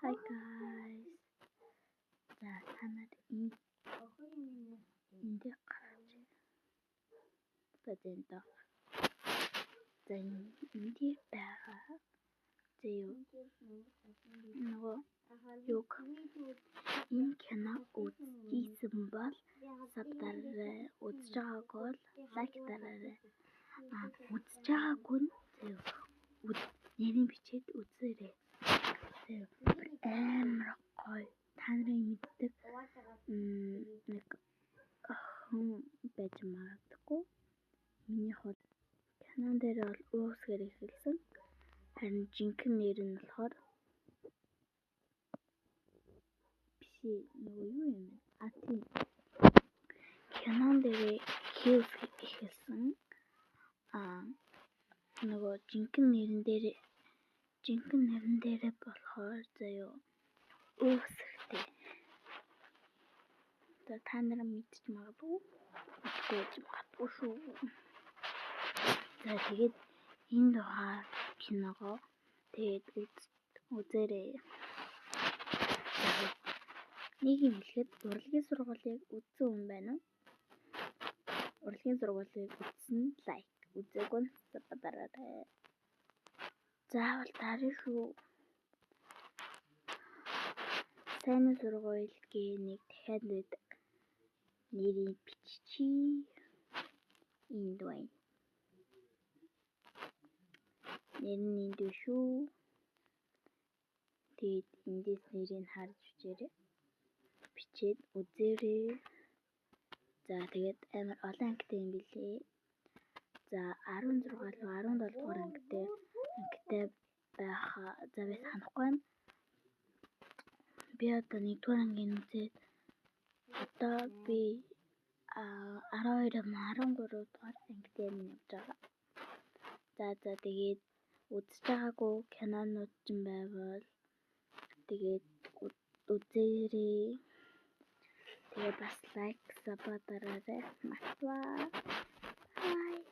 Hi guys. За та нар энэ энд гарч. За энэ доо. За энэ дээр байгаа. За юу нөгөө юг энэ кино үзчихсэн бол sub дараарай. Үзэж байгаагүй бол like дараарай. А үзэж байгаагүй нь заяа нэрийг бичээд үзээрэй. Заяа амар гоё. Та нарын мэддэг нэг охин байж магадгүй. Миний хувьд кинон дээр бол уусгаар эхэлсэн. Харин жинхэнэ нэр нь болохоор биш нөгөө юу юм бэ? А тийм. Кинон дээр Хьюз эхэлсэн. А нөгөө жинхэнэ нэрэн дээр жинхэнэ нэрэн дээрээ болохоор заяо үүсгтэй. За та нар мэдчих магадгүй. Мэдгүй байж магадгүй шүү. За тэгээд энэ дугаар киногоо тэгээд үзээрэй. Нэг юм хэлэхэд урлагийн сургуулийг үзсэн хүн байна уу? Урлагийн сургуулийг үзсэн like, үзээгүй нь sub дараарай. Заавал дарна шүү. Сайн сургууль гээ нэг дахиад байдаг. Нэрийг биччихье. Энд байна. Нэр нь энд биш шүү. Тэгээд эндээс нэрийг харж бичээрэй. Бичээд үзээрэй. За тэгээд амар олон ангитай юм билээ. За 16 руу 17 дугаар ангитай байх за би санахгүй байна. Би одоо 1-р ангийн үзээд одоо би 12 13 дугаар анги дээр нь явж байгаа. За за тэгээд үзэж байгаагүй кинонууд ч байвал тэгээд үзээрэй. Тэгээд бас like, sub дараарай. Мартваа. Bye.